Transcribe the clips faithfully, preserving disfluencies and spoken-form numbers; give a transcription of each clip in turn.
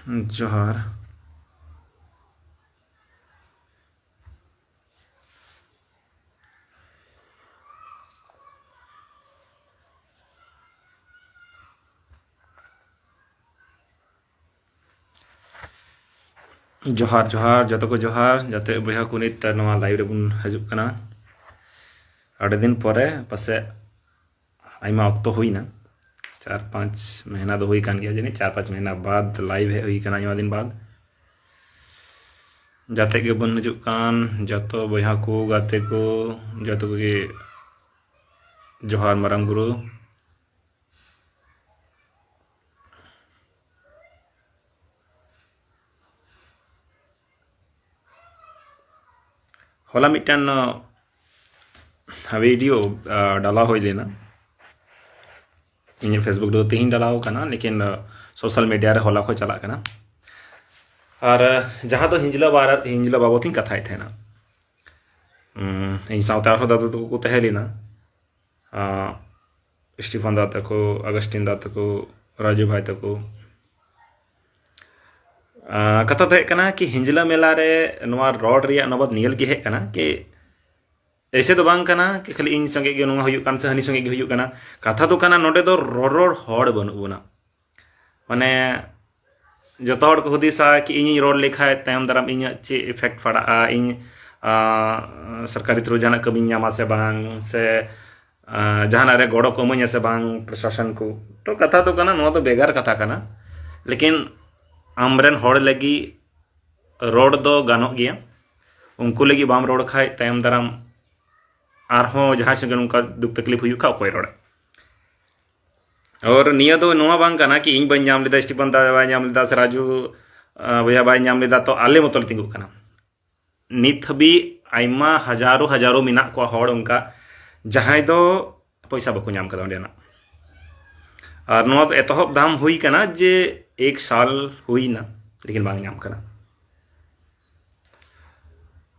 ᱡᱚᱦᱟᱨ᱾ ᱡᱚᱦᱟᱨ, ᱡᱚᱦᱟᱨ, ᱡᱚᱛᱚ ᱠᱚ ᱡᱚᱦᱟᱨ᱾ ᱡᱟᱛᱮ ᱵᱚᱭᱦᱟ ᱠᱚ ᱱᱤᱛ ᱱᱚᱣᱟ live ᱨᱮᱵᱚᱱ ᱦᱤᱡᱩᱜ ᱠᱟᱱᱟ, ᱟᱹᱰᱤ ᱫᱤᱱ ᱯᱚᱨᱮ, ᱯᱟᱥᱮᱡ ᱟᱭᱢᱟ ᱚᱠᱛᱚ ᱦᱩᱭᱱᱟ, ᱪᱟᱨ ᱯᱟᱸᱪ ᱢᱟᱹᱦᱱᱟᱹ ᱫᱚ ᱦᱩᱭ ᱠᱟᱱ ᱜᱮᱭᱟ ᱡᱟᱹᱱᱤᱡ, ᱪᱟᱨ ᱯᱟᱸᱪ ᱢᱟᱹᱦᱱᱟᱹ ᱵᱟᱫ live ᱦᱮᱡ ᱦᱩᱭ ᱠᱟᱱᱟ, ᱟᱭᱢᱟ ᱫᱤᱱ ᱵᱟᱫ᱾ ᱡᱟᱛᱮ ᱜᱮᱵᱚᱱ ᱦᱤᱡᱩᱜ ᱠᱟᱱ ᱡᱚᱛᱚ ᱵᱚᱭᱦᱟ ᱠᱚ, ᱜᱟᱛᱮ ᱠᱚ, ᱡᱚᱛᱚ ᱠᱚᱜᱮ ᱡᱚᱦᱟᱨ ᱢᱟᱨᱟᱝ ᱵᱩᱨᱩ᱾ ᱦᱚᱞᱟ ᱢᱤᱫᱴᱮᱱ, ᱟᱸ, video, ᱟᱸ, ᱰᱟᱞᱟᱣ ᱦᱩᱭ ᱞᱮᱱᱟ᱾ ᱤᱧᱟᱹᱜ Facebook ᱨᱮᱫᱚ ᱛᱮᱦᱮᱧ ᱰᱟᱞᱟᱣ ᱠᱟᱱᱟ, ᱞᱮᱠᱤᱱ, ᱟᱸ, social media ᱨᱮ ᱦᱚᱞᱟ ᱠᱷᱚᱱ ᱪᱟᱞᱟᱜ ᱠᱟᱱᱟ᱾ ᱟᱨ, ᱟᱸ, ᱡᱟᱦᱟᱸ ᱫᱚ ᱦᱤᱸᱡᱽᱞᱟᱹ ᱵᱟᱨᱟ-, ᱦᱤᱸᱡᱽᱞᱟᱹ ᱵᱟᱵᱚᱛ ᱤᱧ ᱠᱟᱛᱷᱟᱭᱮᱫ ᱛᱟᱦᱮᱱᱟ᱾ ᱩᱸ, ᱤᱧ ᱥᱟᱶᱛᱮ ᱟᱨᱦᱚᱸ ᱫᱟᱫᱟ ᱛᱟᱠᱚ ᱠᱚ ᱛᱟᱦᱮᱸ ᱞᱮᱱᱟ᱾ ᱟᱸ, ᱥᱴᱤᱯᱷᱟᱱ ᱫᱟ ᱛᱟᱠᱚ, ᱟᱜᱚᱥᱴᱤᱱ ᱫᱟ ᱛᱟᱠᱚ, ᱨᱟᱡᱩ ᱵᱷᱟᱭ ᱛᱟᱠᱚ᱾ ᱟᱸ, ᱠᱟᱛᱷᱟ ᱫᱚ ᱦᱩᱭᱩᱜ ᱠᱟᱱᱟ ᱠᱤ ᱦᱤᱸᱡᱽᱞᱟᱹ ᱢᱮᱞᱟ ᱨᱮ ᱱᱚᱣᱟ ᱨᱚᱲ ᱨᱮᱭᱟᱜ ᱱᱚᱵᱚᱛ ᱱᱤᱭᱟᱹ ᱞᱟᱹᱜᱤᱫ ᱦᱮᱡ ᱠᱟᱱᱟ ᱠᱤ ᱮᱭᱥᱮ ᱫᱚ ᱵᱟᱝ ᱠᱟᱱᱟ ᱠᱤ ᱠᱷᱟᱹᱞᱤ ᱤᱧ ᱥᱚᱸᱜᱮ ᱜᱮ ᱱᱚᱣᱟ ᱦᱩᱭᱩᱜ ᱠᱟᱱ ᱥᱮ ᱦᱟᱹᱱᱤ ᱥᱚᱸᱜᱮ ᱜᱮ ᱦᱩᱭᱩᱜ ᱠᱟᱱᱟ᱾ ᱠᱟᱛᱷᱟ ᱫᱚ ᱠᱟᱱᱟ ᱱᱚᱰᱮ ᱫᱚ ᱨᱚᱨᱚᱲ ᱦᱚᱲ ᱵᱟᱹᱱᱩᱜ ᱵᱚᱱᱟ᱾ ᱢᱟᱱᱮ ᱡᱚᱛᱚ ᱦᱚᱲ ᱠᱚ ᱦᱩᱫᱤᱥᱟ ᱠᱤ ᱤᱧᱤᱧ ᱨᱚᱲ ᱞᱮᱠᱷᱟᱡ ᱛᱟᱭᱚᱢ ᱫᱟᱨᱟᱢ ᱤᱧᱟᱹᱜ ᱪᱮᱫ effect ᱯᱟᱲᱟᱜᱼᱟ, ᱤᱧ, ᱟᱸ, ᱥᱚᱨᱠᱟᱨᱤ through ᱡᱟᱦᱟᱱᱟᱜ ᱠᱟᱹᱢᱤᱧ ᱧᱟᱢᱟ ᱥᱮ ᱵᱟᱝ, ᱥᱮ, ᱟᱸ, ᱡᱟᱦᱟᱱᱟᱜ ᱨᱮ ᱜᱚᱲᱚ ᱠᱚ ᱤᱢᱟᱹᱧᱟ ᱥᱮ ᱵᱟᱝ ᱯᱨᱚᱥᱟᱥᱚᱱ ᱠᱚ᱾ ᱛᱚ ᱠᱟᱛᱷᱟ ᱫᱚ ᱠᱟᱱᱟ, ᱱᱚᱣᱟ ᱫᱚ ᱵᱷᱮᱜᱟᱨ ᱠᱟᱛᱷᱟ ᱠᱟᱱᱟ, ᱞᱮᱠᱤᱱ ᱟᱢᱨᱮᱱ ᱦᱚᱲ ᱞᱟᱹᱜᱤᱫ ᱨᱚᱲ ᱫᱚ ᱜᱟᱱᱚᱜ ᱜᱮᱭᱟ᱾ ᱩᱱᱠᱩ ᱞᱟᱹᱜᱤᱫ ᱵᱟᱢ ᱨᱚᱲ ᱠᱷᱟᱡ ᱛᱟᱭᱚᱢ ᱫᱟᱨᱟᱢ ᱟᱨᱦᱚᱸ ᱡᱟᱦᱟᱸᱭ ᱥᱚᱸᱜᱮ ᱱᱚᱝᱠᱟ ᱫᱩᱠ ᱛᱟᱠᱞᱤᱯ ᱦᱩᱭᱩᱜ ᱠᱷᱟᱡ ᱚᱠᱚᱭ ᱨᱚᱲᱟ? ᱟᱨ ᱱᱤᱭᱟᱹ ᱫᱚ ᱱᱚᱣᱟ ᱵᱟᱝ ᱠᱟᱱᱟ ᱠᱤ ᱤᱧ ᱵᱟᱹᱧ ᱧᱟᱢ ᱞᱮᱫᱟ, ᱥᱴᱤᱯᱷᱟᱱ ᱫᱟ ᱵᱟᱭ ᱧᱟᱢ ᱞᱮᱫᱟ, ᱥᱮ ᱨᱟᱡᱩ, ᱟᱸ, ᱵᱚᱭᱦᱟ ᱵᱟᱭ ᱧᱟᱢ ᱞᱮᱫᱟ, ᱛᱚ ᱟᱞᱮ ᱢᱚᱛᱚ ᱞᱮ ᱛᱤᱸᱜᱩᱜ ᱠᱟᱱᱟ᱾ ᱱᱤᱛ ᱦᱟᱹᱵᱤᱡ ᱟᱭᱢᱟ ᱦᱟᱡᱟᱨᱚ ᱦᱟᱡᱟᱨᱚ ᱢᱮᱱᱟᱜ ᱠᱚᱣᱟ ᱦᱚᱲ ᱚᱱᱠᱟ, ᱡᱟᱦᱟᱸᱭ ᱫᱚ ᱯᱚᱭᱥᱟ ᱵᱟᱠᱚ ᱧᱟᱢ ᱠᱟᱫᱟ ᱚᱸᱰᱮᱱᱟᱜ᱾ ᱟᱨ ᱱᱚᱣᱟ ᱫᱚ ᱮᱛᱚᱦᱚᱵ ᱫᱷᱟᱢ ᱦᱩᱭ ᱠᱟᱱᱟ ᱡᱮ ᱮᱠ ᱥᱟᱞ ᱦᱩᱭᱱᱟ, ᱞᱮᱠᱤᱱ ᱵᱟᱝ ᱧᱟᱢ ᱠᱟᱱᱟ᱾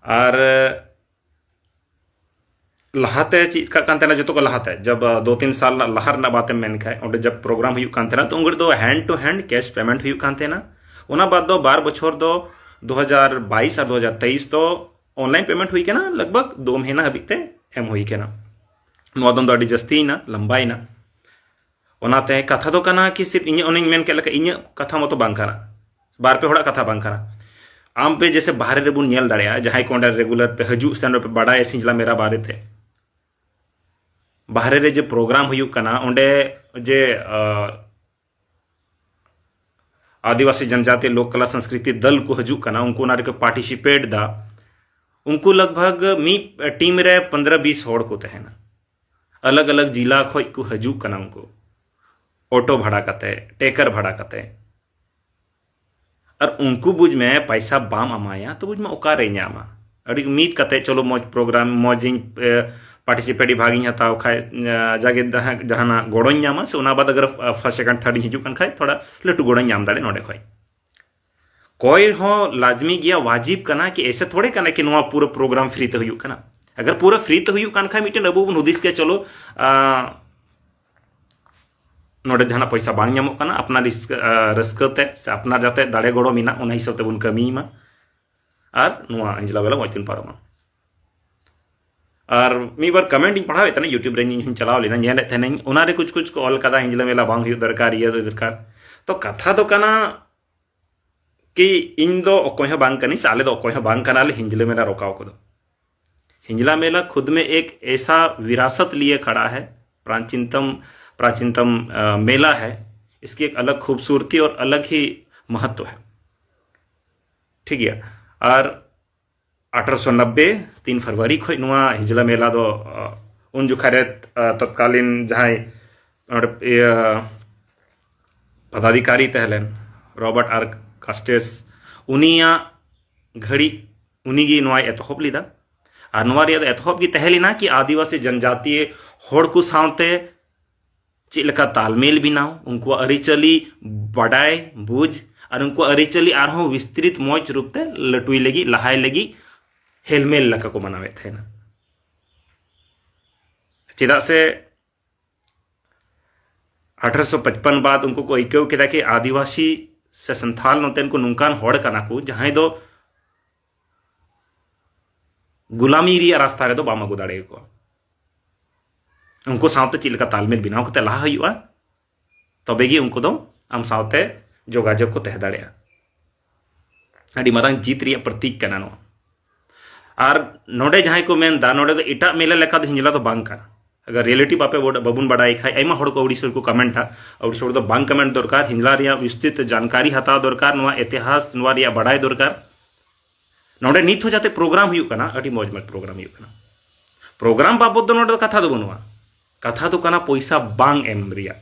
ᱟᱨ ᱞᱟᱦᱟᱛᱮ ᱪᱮᱫ ᱠᱟᱜ ᱠᱟᱱ ᱛᱟᱦᱮᱱᱟ, ᱡᱚᱛᱚ ᱠᱚ ᱞᱟᱦᱟᱛᱮ, ᱡᱟᱵ ᱫᱳ ᱛᱤᱱ ᱥᱟᱞ ᱨᱮᱱᱟᱜ ᱞᱟᱦᱟ ᱨᱮᱱᱟᱜ ᱵᱟᱛᱮᱢ ᱢᱮᱱ ᱠᱷᱟᱡ, ᱚᱸᱰᱮ ᱡᱟᱵ program ᱦᱩᱭᱩᱜ ᱠᱟᱱ ᱛᱟᱦᱮᱱᱟ, ᱛᱚ ᱩᱱ ᱜᱷᱟᱹᱲᱤᱡ ᱫᱚ hand to hand cash payment ᱦᱩᱭᱩᱜ ᱠᱟᱱ ᱛᱟᱦᱮᱱᱟ᱾ ᱚᱱᱟ ᱵᱟᱫ ᱫᱚ ᱵᱟᱨ ᱵᱚᱪᱷᱚᱨ ᱫᱚ ᱫᱩ ᱦᱟᱡᱟᱨ ᱵᱟᱭᱤᱥ ᱟᱨ ᱫᱩ ᱦᱟᱡᱟᱨ ᱛᱮᱭᱤᱥ ᱫᱚ ᱚᱱᱞᱟᱭᱤᱱ ᱯᱮᱢᱮᱱᱴ ᱦᱩᱭ ᱠᱟᱱᱟ, ᱞᱟᱜᱽ ᱵᱷᱟᱜᱽ ᱫᱩ ᱢᱟᱹᱦᱱᱟᱹ ᱦᱟᱹᱵᱤᱡ ᱛᱮ ᱮᱢ ᱦᱩᱭ ᱠᱟᱱᱟ᱾ ᱱᱚᱣᱟ ᱫᱚ ᱟᱹᱰᱤ ᱡᱟᱹᱥᱛᱤᱭᱮᱱᱟ, ᱞᱟᱢᱵᱟᱭᱮᱱᱟ᱾ ᱚᱱᱟᱛᱮ ᱠᱟᱛᱷᱟ ᱫᱚ ᱠᱟᱱᱟ ᱠᱤ ᱥᱤᱨᱯ ᱤᱧᱟᱹᱜ, ᱚᱱᱮᱧ ᱢᱮᱱ ᱠᱮᱫ ᱞᱮᱠᱟ, ᱤᱧᱟᱹᱜ ᱠᱟᱛᱷᱟ ᱢᱚᱛᱚ ᱵᱟᱝ ᱠᱟᱱᱟ, ᱵᱟᱨ ᱯᱮ ᱦᱚᱲᱟᱜ ᱠᱟᱛᱷᱟ ᱵᱟᱝ ᱠᱟᱱᱟ᱾ ᱟᱢ ᱯᱮ ᱡᱮᱥᱮ ᱵᱟᱦᱨᱮ ᱨᱮᱵᱚᱱ ᱧᱮᱞ ᱫᱟᱲᱮᱭᱟᱜᱼᱟ, ᱡᱟᱦᱟᱸᱭ ᱠᱚ ᱚᱸᱰᱮ ᱨᱮᱜᱩᱞᱟᱨ ᱯᱮ ᱦᱤᱡᱩᱜ ᱥᱮᱱᱚᱜ ᱯᱮ, ᱵᱟᱰᱟᱭᱟ ᱥᱤᱸᱡᱽᱞᱟ ᱢᱮᱞᱟ ᱵᱟᱨᱮᱛᱮ, ᱵᱟᱦᱨᱮ ᱨᱮ ᱡᱮ ᱯᱨᱳᱜᱨᱟᱢ ᱦᱩᱭᱩᱜ ᱠᱟᱱᱟ, ᱚᱸᱰᱮ ᱡᱮ ᱟᱸ, ᱟᱹᱫᱤᱵᱟᱹᱥᱤ ᱡᱚᱱᱡᱟᱛᱤ ᱞᱳᱠ ᱠᱟᱞᱟ ᱥᱚᱝᱥᱠᱨᱤᱛᱤ ᱫᱚᱞ ᱠᱚ ᱦᱤᱡᱩᱜ ᱠᱟᱱᱟ, ᱩᱱᱠᱩ ᱚᱱᱟ ᱨᱮᱠᱚ ᱯᱟᱨᱴᱤᱥᱤᱯᱮᱴ ᱫᱟ᱾ ᱩᱱᱠᱩ ᱞᱟᱜᱽ ᱵᱷᱟᱜᱽ ᱢᱤᱫ ᱴᱤᱢ ᱨᱮ ᱯᱚᱱᱫᱽᱨᱚ ᱵᱤᱥ ᱦᱚᱲ ᱠᱚ ᱛᱟᱦᱮᱱᱟ, ᱟᱞᱟᱜᱽ ᱟᱞᱟᱜᱽ ᱡᱤᱞᱟ ᱠᱷᱚᱡ ᱠᱚ ᱦᱤᱡᱩᱜ ᱠᱟᱱᱟ᱾ ᱩᱱᱠᱩ ᱚᱴᱳ ᱵᱷᱟᱲᱟ ᱠᱟᱛᱮ, ᱴᱮᱠᱟᱨ ᱵᱷᱟᱲᱟ ᱠᱟᱛᱮ, ᱟᱨ ᱩᱱᱠᱩ ᱵᱩᱡᱽ ᱢᱮ, ᱯᱟᱭᱥᱟ ᱵᱟᱢ ᱮᱢᱟᱭᱟ ᱛᱚ ᱵᱩᱡᱽ ᱢᱮ ᱚᱠᱟᱨᱮᱭ ᱧᱟᱢᱟ? ᱟᱹᱰᱤ ᱢᱤᱫ ᱠᱟᱛᱮ ᱪᱚᱞᱚ ᱢᱚᱡᱽ ᱯᱨᱳᱜᱨᱟᱢ, ᱢᱚᱡᱽ ᱤᱧ ᱯᱟᱨᱴᱤᱥᱤᱯᱮᱴ ᱵᱷᱟᱜᱽ ᱤᱧ ᱦᱟᱛᱟᱣ ᱠᱷᱟᱡ, ᱡᱟᱜᱮ ᱡᱟᱦᱟᱸ, ᱡᱟᱦᱟᱱᱟᱜ ᱜᱚᱲᱚᱧ ᱧᱟᱢᱟ, ᱥᱮ ᱚᱱᱟ ᱵᱟᱫ ᱟᱜᱟᱨ ᱯᱷᱟᱨᱥᱴ ᱥᱮᱠᱮᱱᱰ ᱛᱷᱟᱨᱰ ᱤᱧ ᱦᱤᱡᱩᱜ ᱠᱟᱱ ᱠᱷᱟᱡ ᱛᱷᱚᱲᱟ ᱞᱟᱹᱴᱩ ᱜᱚᱲᱚᱧ ᱧᱟᱢ ᱫᱟᱲᱮᱭᱟᱜᱼᱟ ᱱᱚᱰᱮ ᱠᱷᱚᱡ᱾ ᱠᱚᱭ ᱦᱚᱸ ᱞᱟᱡᱢᱤ ᱜᱮᱭᱟ, ᱣᱟᱡᱤᱵ ᱠᱟᱱᱟ ᱠᱤ ᱮᱥᱮ ᱛᱷᱚᱲᱮ ᱠᱟᱱᱟ ᱠᱤ ᱱᱚᱣᱟ ᱯᱩᱨᱟᱹ ᱯᱨᱳᱜᱨᱟᱢ ᱯᱷᱨᱤ ᱛᱮ ᱦᱩᱭᱩᱜ ᱠᱟᱱᱟ᱾ ᱟᱜᱟᱨ ᱯᱩᱨᱟᱹ ᱯᱷᱨᱤ ᱛᱮ ᱦᱩᱭᱩᱜ ᱠᱟᱱ ᱠᱷᱟᱡ ᱢᱤᱫᱴᱮᱱ ᱟᱵᱚ ᱵᱚᱱ ᱦᱩᱫᱤᱥ ᱠᱮᱭᱟ, ᱪᱚᱞᱚ, ᱟᱸ, ᱱᱚᱰᱮ ᱡᱟᱦᱟᱱᱟᱜ ᱯᱚᱭᱥᱟ ᱵᱟᱝ ᱧᱟᱢᱚᱜ ᱠᱟᱱᱟ, ᱟᱯᱱᱟᱨ ᱨᱟᱹᱥᱠᱟᱹ, ᱟᱸ, ᱨᱟᱹᱥᱠᱟᱹ ᱛᱮ ᱥᱮ ᱟᱯᱱᱟᱨ ᱡᱟᱛᱮ ᱫᱟᱲᱮ ᱜᱚᱲᱚ ᱢᱮᱱᱟᱜ, ᱚᱱᱟ ᱦᱤᱥᱟᱹᱵ ᱛᱮᱵᱚᱱ ᱠᱟᱹᱢᱤᱭ ᱢᱟ ᱟᱨ ᱱᱚᱣᱟ ᱦᱤᱸᱡᱽᱞᱟ ᱢᱮᱞᱟ ᱢᱚᱡᱽ ᱛᱮᱵᱚᱱ ᱯᱟᱨᱚᱢᱟ᱾ ᱟᱨ ᱢᱤᱫ ᱵᱟᱨ ᱠᱚᱢᱮᱱᱴ ᱤᱧ ᱯᱟᱲᱦᱟᱣᱮᱫ ᱛᱟᱦᱮᱱᱟ, YouTube ᱨᱮ ᱤᱧ ᱦᱚᱸᱧ ᱪᱟᱞᱟᱣ ᱞᱮᱱᱟ, ᱧᱮᱞᱮᱫ ᱛᱟᱦᱮᱱᱟᱹᱧ, ᱚᱱᱟᱨᱮ ᱠᱩᱪ ᱠᱩᱪ ᱠᱚ ᱚᱞ ᱠᱟᱫᱟ, ᱦᱤᱸᱡᱽᱞᱟ ᱢᱮᱞᱟ ᱵᱟᱝ ᱦᱩᱭᱩᱜ ᱫᱚᱨᱠᱟᱨ, ᱤᱭᱟᱹ ᱫᱚ ᱫᱚᱨᱠᱟᱨ᱾ ᱛᱚ ᱠᱟᱛᱷᱟ ᱫᱚ ᱠᱟᱱᱟ ᱠᱤ ᱤᱧ ᱫᱚ ᱚᱠᱚᱭ ᱦᱚᱸ ᱵᱟᱝ ᱠᱟᱹᱱᱟᱹᱧ, ᱥᱮ ᱟᱞᱮ ᱫᱚ ᱚᱠᱚᱭ ᱦᱚᱸ ᱵᱟᱝ ᱠᱟᱱᱟᱞᱮ ᱦᱤᱸᱡᱽᱞᱟ ᱢᱮᱞᱟ ᱨᱚᱠᱟᱣ ᱠᱚᱫᱚ᱾ ᱦᱤᱸᱡᱽᱞᱟ ᱢᱮᱞᱟ ᱠᱷᱩᱫ ᱢᱮ ᱮᱠ ᱮᱥᱟ ᱵᱤᱨᱟᱥᱟᱛ ᱞᱤᱭᱮ ᱠᱷᱟᱲᱟ ᱦᱮ, ᱯᱨᱟᱪᱤᱱᱛᱚᱢ, ᱯᱨᱟᱪᱤᱱᱛᱚᱢ, ᱟ, ᱢᱮᱞᱟ ᱦᱮ, ᱤᱥᱠᱤ ᱮᱠ ᱟᱞᱟᱜᱽ ᱠᱷᱩᱵᱥᱩᱨᱛᱤ ᱚᱨ ᱟᱞᱟᱜᱽ ᱦᱤ ᱢᱚᱦᱚᱛᱛᱚ ᱦᱮ᱾ ᱴᱷᱤᱠ ᱜᱮᱭᱟ᱾ ᱟᱨ ᱟᱴᱷᱨᱚᱥᱚ ᱱᱚᱵᱵᱮ, ᱛᱤᱱ ᱯᱷᱮᱵᱽᱨᱩᱣᱟᱨᱤ ᱠᱷᱚᱡ ᱱᱚᱣᱟ ᱦᱤᱸᱡᱽᱞᱟ ᱢᱮᱞᱟ ᱫᱚ, ᱟ, ᱩᱱ ᱡᱚᱠᱷᱟ ᱨᱮ, ᱟ, ᱛᱚᱛᱠᱟᱞᱤᱱ ᱡᱟᱦᱟᱸᱭ ᱱᱚᱰᱮ, ᱤᱭᱟᱹ, ᱯᱚᱫᱟᱫᱷᱤᱠᱟᱨᱤ ᱛᱟᱦᱮᱸ ᱞᱮᱱ, ᱨᱚᱵᱟᱨᱴ ᱟᱨ ᱠᱟᱥᱴᱮᱥ, ᱩᱱᱤᱭᱟᱜ ᱜᱷᱟᱹᱲᱤᱡ ᱩᱱᱤᱜᱮ ᱱᱚᱣᱟᱭ ᱮᱛᱚᱦᱚᱵ ᱞᱮᱫᱟ᱾ ᱟᱨ ᱱᱚᱣᱟ ᱨᱮᱭᱟᱜ ᱫᱚ ᱮᱛᱚᱦᱚᱵ ᱜᱮ ᱛᱟᱦᱮᱸ ᱞᱮᱱᱟ ᱠᱤ ᱟᱹᱫᱤᱵᱟᱹᱥᱤ ᱡᱚᱱᱡᱟᱛᱤᱭ ᱦᱚᱲ ᱠᱚ ᱥᱟᱶᱛᱮ ᱪᱮᱫ ᱞᱮᱠᱟ ᱛᱟᱞᱢᱮᱞ ᱵᱮᱱᱟᱣ, ᱩᱱᱠᱩᱣᱟᱜ ᱟᱹᱨᱤᱪᱟᱹᱞᱤ ᱵᱟᱰᱟᱭ ᱵᱩᱡᱽ, ᱟᱨ ᱩᱱᱠᱩᱣᱟᱜ ᱟᱹᱨᱤᱪᱟᱹᱞᱤ ᱟᱨᱦᱚᱸ ᱵᱤᱥᱛᱨᱤᱛ ᱢᱚᱡᱽ ᱨᱩᱯ ᱛᱮ ᱞᱟᱹᱴᱩᱭ ᱞᱟᱹᱜᱤᱫ, ᱞᱟᱦᱟᱭ ᱞᱟᱹᱜᱤᱫ ᱦᱮᱞᱢᱮᱞ ᱞᱮᱠᱟ ᱠᱚ ᱢᱟᱱᱟᱣᱮᱫ ᱛᱟᱦᱮᱱᱟ᱾ ᱪᱮᱫᱟᱜ ᱥᱮ ᱟᱴᱷᱨᱚᱥᱚ ᱯᱟᱸᱪᱯᱟᱱ ᱵᱟᱫ ᱩᱱᱠᱩ ᱠᱚ ᱟᱹᱭᱠᱟᱹᱣ ᱠᱮᱫᱟ ᱠᱤ ᱟᱹᱫᱤᱵᱟᱹᱥᱤ ᱥᱮ ᱥᱟᱱᱛᱷᱟᱞ ᱱᱚᱛᱮᱱ ᱠᱚ ᱱᱚᱝᱠᱟᱱ ᱦᱚᱲ ᱠᱟᱱᱟ ᱠᱚ, ᱡᱟᱦᱟᱸᱭ ᱫᱚ ᱜᱩᱞᱟᱢᱤ ᱨᱮᱭᱟᱜ ᱨᱟᱥᱛᱟ ᱨᱮᱫᱚ ᱵᱟᱢ ᱟᱹᱜᱩ ᱫᱟᱲᱮᱭᱟᱠᱚᱣᱟ᱾ ᱩᱱᱠᱩ ᱥᱟᱶᱛᱮ ᱪᱮᱫ ᱞᱮᱠᱟ ᱛᱟᱞᱢᱮᱞ ᱵᱮᱱᱟᱣ ᱠᱟᱛᱮ ᱞᱟᱦᱟ ᱦᱩᱭᱩᱜᱼᱟ, ᱛᱚᱵᱮ ᱜᱮ ᱩᱱᱠᱩ ᱫᱚ ᱟᱢ ᱥᱟᱶᱛᱮ ᱡᱳᱜᱟᱡᱳᱜᱽ ᱠᱚ ᱛᱟᱦᱮᱸ ᱫᱟᱲᱮᱭᱟᱜᱼᱟ᱾ ᱟᱹᱰᱤ ᱢᱟᱨᱟᱝ ᱡᱤᱛ ᱨᱮᱭᱟᱜ ᱯᱨᱚᱛᱤᱠ ᱠᱟᱱᱟ ᱱᱚᱣᱟ᱾ ᱟᱨ ᱱᱚᱰᱮ ᱡᱟᱦᱟᱸᱭ ᱠᱚ ᱢᱮᱱ ᱮᱫᱟ, ᱱᱚᱰᱮ ᱫᱚ ᱮᱴᱟᱜ ᱢᱮᱞᱟ ᱞᱮᱠᱟ ᱫᱚ ᱦᱤᱧᱡᱽᱞᱟ ᱫᱚ ᱵᱟᱝ ᱠᱟᱱᱟ᱾ ᱟᱜᱟᱨ ᱨᱤᱭᱮᱞᱤᱴᱤ ᱵᱟᱯᱮ ᱵᱚᱰ-, ᱵᱟᱵᱚᱱ ᱵᱟᱰᱟᱭ ᱠᱷᱟᱡ, ᱟᱭᱢᱟ ᱦᱚᱲ ᱠᱚ ᱟᱹᱣᱲᱤ ᱥᱩᱨ ᱠᱚ ᱠᱚᱢᱮᱱᱴᱟ, ᱟᱹᱣᱲᱤ ᱥᱩᱨ ᱫᱚ ᱵᱟᱝ ᱠᱚᱢᱮᱱᱴ ᱫᱚᱨᱠᱟᱨ᱾ ᱦᱤᱧᱡᱽᱞᱟ ᱨᱮᱭᱟᱜ ᱵᱤᱥᱛᱨᱤᱛ ᱡᱟᱱᱠᱟᱨᱤ ᱦᱟᱛᱟᱣ ᱫᱚᱨᱠᱟᱨ, ᱱᱚᱣᱟ ᱤᱛᱤᱦᱟᱥ, ᱱᱚᱣᱟ ᱨᱮᱭᱟᱜ ᱵᱟᱰᱟᱭ ᱫᱚᱨᱠᱟᱨ᱾ ᱱᱚᱰᱮ ᱱᱤᱛ ᱦᱚᱸ ᱡᱟᱛᱮ ᱯᱨᱳᱜᱨᱟᱢ ᱦᱩᱭᱩᱜ ᱠᱟᱱᱟ, ᱟᱹᱰᱤ ᱢᱚᱡᱽ ᱢᱚᱡᱽ ᱯᱨᱳᱜᱨᱟᱢ ᱦᱩᱭᱩᱜ ᱠᱟᱱᱟ᱾ ᱯᱨᱳᱜᱨᱟᱢ ᱵᱟᱵᱚᱫ ᱫᱚ ᱱᱚᱰᱮ ᱫᱚ ᱠᱟᱛᱷᱟ ᱫᱚ ᱵᱟᱹᱱᱩᱜᱼᱟ᱾ ᱠᱟᱛᱷᱟ ᱫᱚ ᱠᱟᱱᱟ ᱯᱚᱭᱥᱟ ᱵᱟᱝ ᱮᱢ ᱨᱮᱭᱟᱜ᱾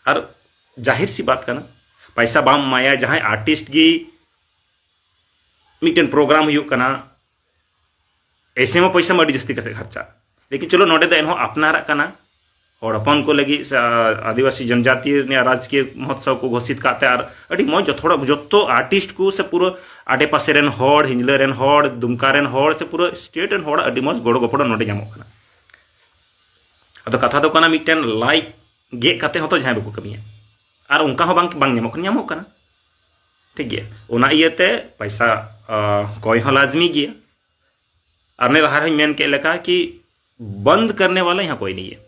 ᱟᱨ ᱡᱟᱦᱤᱨ ᱥᱤ ᱵᱟᱛ ᱠᱟᱱᱟ, ᱯᱚᱭᱥᱟ ᱵᱟᱢ ᱮᱢᱟᱭᱟ ᱡᱟᱦᱟᱸᱭ ᱟᱨᱴᱤᱥᱴ ᱜᱮ, ᱢᱤᱫᱴᱮᱱ ᱯᱨᱳᱜᱨᱟᱢ ᱦᱩᱭᱩᱜ ᱠᱟᱱᱟ, ᱮᱥᱮ ᱢᱟ ᱯᱚᱭᱥᱟ ᱢᱟ ᱟᱹᱰᱤ ᱡᱟᱹᱥᱛᱤ ᱠᱟᱛᱮ ᱠᱷᱚᱨᱪᱟ, ᱞᱮᱠᱤᱱ ᱪᱚᱞᱚ ᱱᱚᱰᱮ ᱫᱚ ᱮᱱᱦᱚᱸ ᱟᱯᱱᱟᱨᱟᱜ ᱠᱟᱱᱟ, ᱦᱚᱲ ᱦᱚᱯᱚᱱ ᱠᱚ ᱞᱟᱹᱜᱤᱫ ᱥᱮ ᱟᱹᱫᱤᱵᱟᱹᱥᱤ ᱡᱚᱱᱡᱟᱛᱤ ᱨᱮᱭᱟᱜ ᱨᱟᱡᱽᱠᱤᱭᱟᱹ ᱢᱚᱦᱚᱛᱥᱚᱵ ᱠᱚ ᱜᱷᱳᱥᱤᱛ ᱠᱟᱜ ᱛᱮ, ᱟᱨ ᱟᱹᱰᱤ ᱢᱚᱡᱽ ᱡᱚᱛᱚ ᱦᱚᱲᱟᱜ, ᱡᱚᱛᱚ ᱟᱨᱴᱤᱥᱴ ᱠᱚ ᱥᱮ ᱯᱩᱨᱟᱹ ᱟᱰᱮ ᱯᱟᱥᱮ ᱨᱮᱱ ᱦᱚᱲ, ᱦᱤᱧᱡᱽᱞᱟᱹ ᱨᱮᱱ ᱦᱚᱲ, ᱫᱩᱢᱠᱟ ᱨᱮᱱ ᱦᱚᱲ ᱥᱮ ᱯᱩᱨᱟᱹ ᱥᱴᱮᱴ ᱨᱮᱱ ᱦᱚᱲᱟᱜ ᱟᱹᱰᱤ ᱢᱚᱡᱽ ᱜᱚᱲᱚ ᱜᱚᱯᱚᱲᱚ ᱱᱚᱰᱮ ᱧᱟᱢᱚᱜ ᱠᱟᱱᱟ᱾ ᱟᱫᱚ ᱠᱟᱛᱷᱟ ᱫᱚ ᱠᱟᱱᱟ, ᱢᱤᱫᱴᱮᱱ ᱞᱟᱭᱤᱠ ᱜᱮᱫ ᱠᱟᱛᱮ ᱦᱚᱸᱛᱚ ᱡᱟᱦᱟᱸᱭ ᱵᱟᱠᱚ ᱠᱟᱹᱢᱤᱭᱟ, ᱟᱨ ᱚᱱᱠᱟ ᱦᱚᱸ ᱵᱟᱝ, ᱵᱟᱝ ᱧᱟᱢᱚᱜ ᱠᱟᱱᱟ, ᱧᱟᱢᱚᱜ ᱠᱟᱱᱟ, ᱴᱷᱤᱠ ᱜᱮᱭᱟ᱾ ᱚᱱᱟ ᱤᱭᱟᱹᱛᱮ ᱯᱚᱭᱥᱟ, ᱟᱸ, ᱠᱚᱭ ᱦᱚᱸ ᱞᱟᱡᱢᱤ ᱜᱮᱭᱟ᱾ ᱟᱨ ᱚᱱᱮ ᱞᱟᱦᱟ ᱨᱮᱦᱚᱸᱧ ᱢᱮᱱ ᱠᱮᱫ ᱞᱮᱠᱟ ᱠᱤ ᱵᱚᱱᱫ ᱠᱟᱨᱱᱮ ᱣᱟᱞᱟ ᱭᱟᱦᱟᱸ ᱠᱚᱭ ᱱᱟᱦᱤᱸ ᱦᱟᱭ᱾